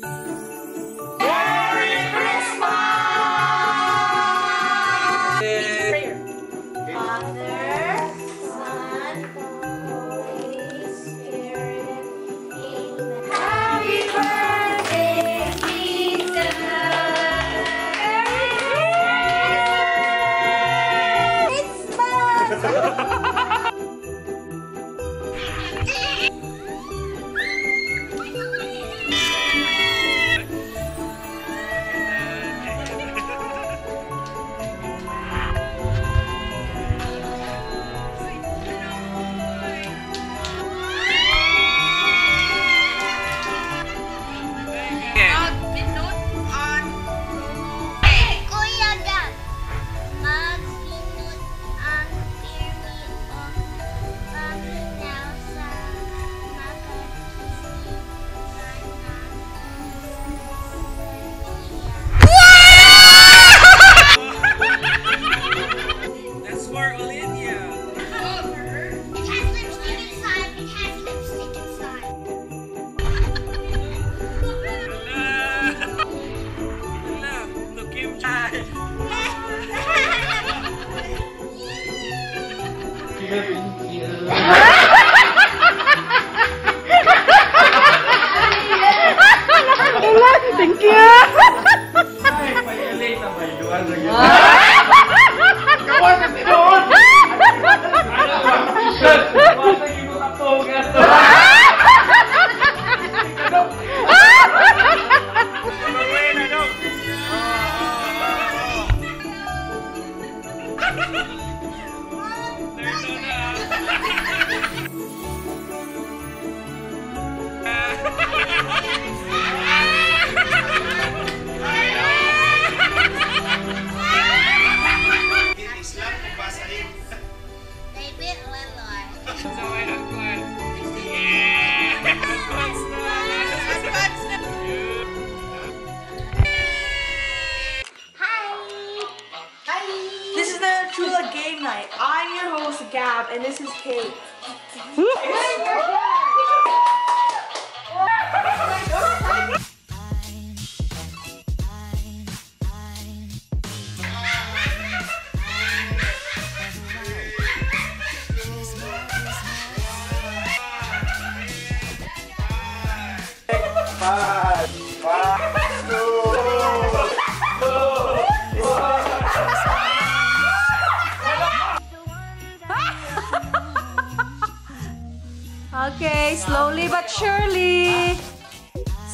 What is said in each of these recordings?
Merry Christmas! Prayer. Father, Son, Holy Spirit. Amen. Happy birthday, Tita. Merry Christmas! Kuya Gab, magpinut ang pirmi o paminaw sa makakisipan na That's for Olivia. It has lipstick inside. It has lipstick inside. Hala! Hala! Look him. Thank you! Ay, pag-late na ba yun? David Lillard. Hi. This is the Chula Game Night. I'm your host, Gab, and this is Kate. Five, 5, 2, 2, 1. Okay, slowly but surely.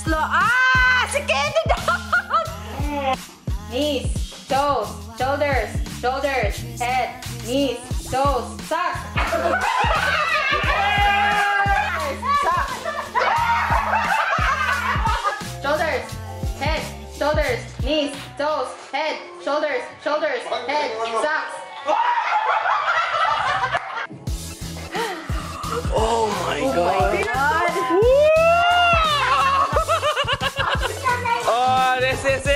Slow. Ah! Si Candy down! Knees, toes, shoulders, shoulders, head, knees, toes, socks. Socks. Shoulders, head, shoulders, knees, toes, head, shoulders, shoulders, head, socks. Oh my God. Oh, this is it.